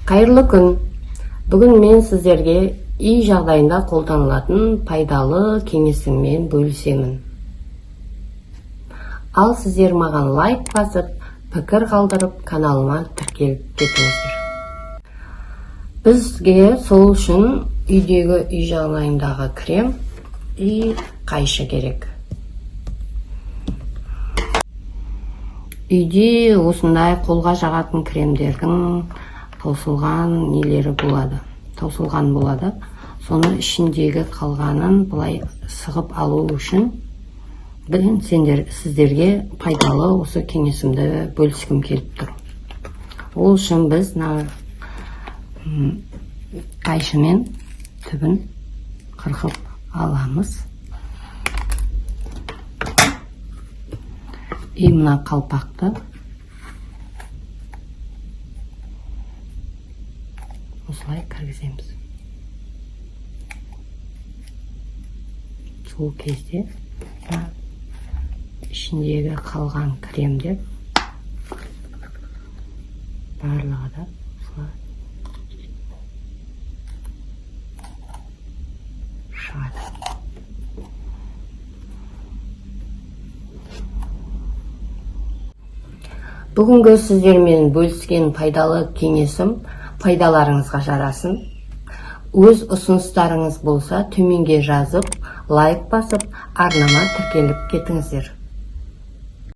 Қайырлы күн! Бүгін мен сіздерге үй жағдайында қолданылатын пайдалы кеңесіммен бөлісемін. Ал сіздер маған лайк басып, пікір қалдырып, каналыма тіркеліп кетіңіздер. Бізге сол үшін үйдегі үй жағдайындағы крем и қайшы керек. Үйде осындай қолға жағатын кремдердің таусылған нелері болады, таусылған болады. Соны ішіндегі қалғанын былай сығып алу үшін бүгін сіздерге пайдалы осы кеңесімді бөліскім келіп тұр. Ол үшін біз мына қайшымен түбін қырқып аламыз. И мына қалпақты осылай кіргіземіз. Сол кезде ішіндегі қалған кремдер барлығы да осылай шығады. Бүгінгі сіздермен бөліскен пайдалы кеңесім пайдаларыңызға жарасын. Өз ұсыныстарыңыз болса, төменге жазып, лайк басып, арнама тіркеліп кетіңіздер.